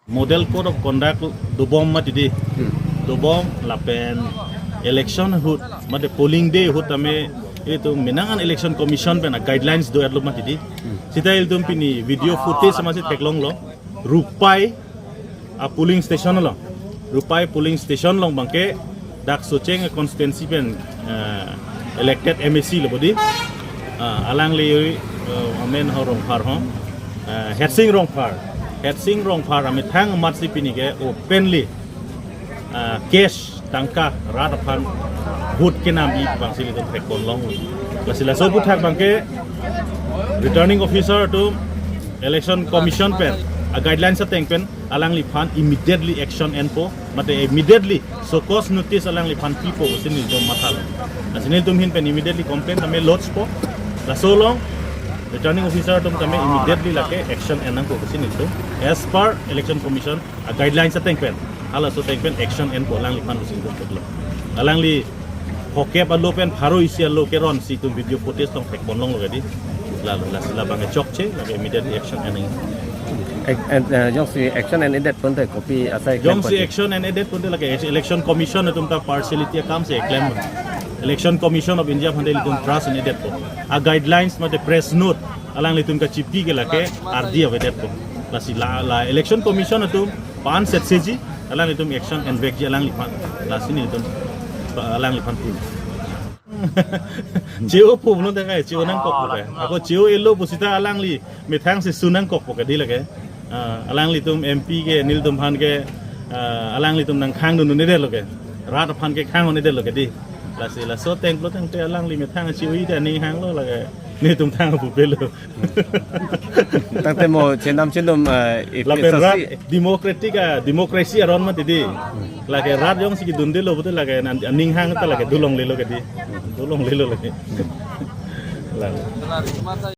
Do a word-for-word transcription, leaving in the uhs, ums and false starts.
Model Code of Conduct dobom mati di. Hmm. Dobom lapen election ahut, mate polling day ahut tame, itum menang an Election Commission pen a-guidelines do-etlo mati di. Hmm. Sita ilitum pini video footage amatsi theklonglo. Rupai a-polling station along. Rupai polling station along abangke dak Socheng constituency pen, eh, elected M A C lo bodi. Ah, alangli, eh, amen ho Rongphar ho. Eh, Hersing Rongphar. Hersing Rongphar amethang amatsi pini ke openly, ah, cash tangka rat aphan vote kenam-i abangsi ilitum thekponlong. Lasi laso aputhak abangke Returning Officer atum Election Commission pen a-guidelines ateng pen alangliphan immediately action enpo, mate immediately show cause notice alangliphan pipo pusi nelitum mathalo. Lasi nelitum ahin pen immediately complaint tame lodge po. Laso along Returning Officer atum tame immediately lake action en nangpo pusi nelitum as per Election Commission a-guidelines ateng pen, halaso ateng pen action enpo alangliphan pusi nelitum theklo. Alangli phokep alo pen pharo isi alo keron si itum video footage along thekponlonglo kedi. Lalo, lasi labang chokche, lake immediately action en nang. Ek-, en, eh, jongsi action en-edet pute kopi asai klem Jongsi pati? Action en-edet pute lake Election Commission atum ta partiality akam si klem. Election Commission of India aphan ilitum trust en-edetpo. A-guidelines mate press note alanglitum kachipi ke lake ardi avedetpo. Lasi la, la Election Commission atum pan setseji, alanglitum action envekji alangliphan. Lasi nelitum alangliphan pun. Cheo pum lo tangkai, cheo nangkokpo ke. Ako cheo-elo pusita alangli methang si su nangkokpo kedi lake. Ah, alanglitum M P ke, nelitum aphan ke, ah, alanglitum nangkhang dun-un-edetlo ke. Rat aphan ke khang-un-edetlo kedi. Lasi laso ateng pulo tangte alangli methang cheo-i ta aning hanglo lake. Nelitum thang pupelo. Tangte mo chenam chenum, eh, ip-, Lapen rat isasi. Democratic a, democracy aron mati di. Lake rat jongsi kedundelo pute lake nan-, aning hang ta lake dolonglelo kedi. Dolonglelo lake. Lake.